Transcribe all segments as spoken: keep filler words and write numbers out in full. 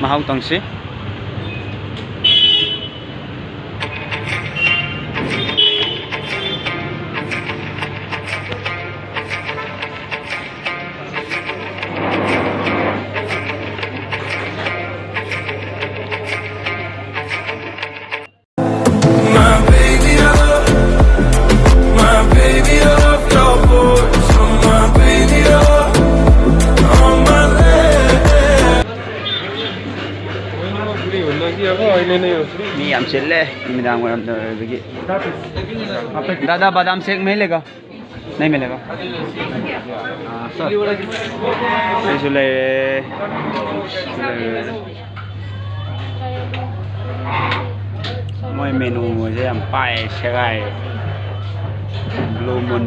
ꯃꯍꯥꯎ ꯇꯪꯁꯤ꯫ My baby, I love, my baby, I love your voice. Oh, my baby, I love, on my lips. ꯃꯤ ꯌꯥꯝ ꯆꯤꯜꯂꯦ, ꯅꯨꯃꯤꯗꯥꯡ ꯋꯥꯏꯔꯝꯗ ꯑꯣꯏꯕꯒꯤ꯫ दादा, बादाम शेक में लेगा? नहीं मिलेगा। हाँ, सर। ꯁꯤꯁꯨ ꯂꯩꯔꯦ꯫ ꯁꯤꯁꯨ ꯂꯩꯔꯦ꯫ ꯃꯣꯏ ꯃꯦꯅꯨꯁꯦ ꯌꯥꯝ ꯄꯥꯏ ꯁꯦꯒꯥꯏ꯫ Blue Moon,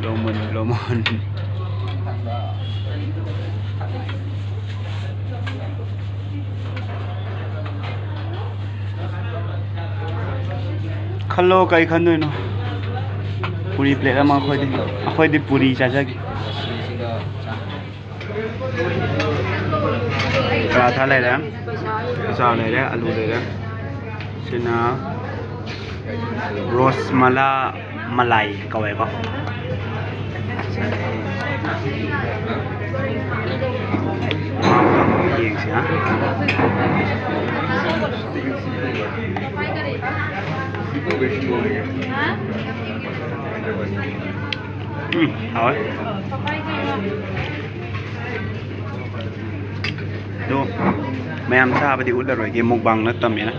Blue Moon, Blue Moon꯫ ꯈꯜꯂꯣ ꯀꯩ ꯈꯟꯗꯣꯏꯅꯣ? ꯄꯨꯔꯤ ꯄ꯭ꯂꯦꯠ ꯑꯃ ꯑꯩꯈꯣꯏꯗꯤ, ꯑꯩꯈꯣꯏꯗꯤ ꯄꯨꯔꯤ ꯆꯥꯖꯒꯦ꯫ ꯄꯔꯥꯊꯥ ꯂꯩꯔꯦ, ꯆꯥ ꯂꯩꯔꯦ, ꯑꯂꯨ ꯂꯩꯔꯦ꯫ ꯁꯤꯅ ꯔꯣꯁꯃꯂꯥ ꯃꯂꯥꯏ ꯀꯧꯋꯦꯀꯣ꯫ ꯌꯦꯡꯁꯤ ꯍꯥ꯫ ꯎꯝ, ꯍꯥꯎꯋꯦ꯫ ꯑꯗꯣ ꯃꯌꯥꯝ ꯆꯥꯕꯗꯤ ꯎꯠꯂꯔꯣꯏꯒꯦ, ꯃꯨꯛꯕꯥꯡ ꯅꯠꯇꯕꯅꯤꯅ꯫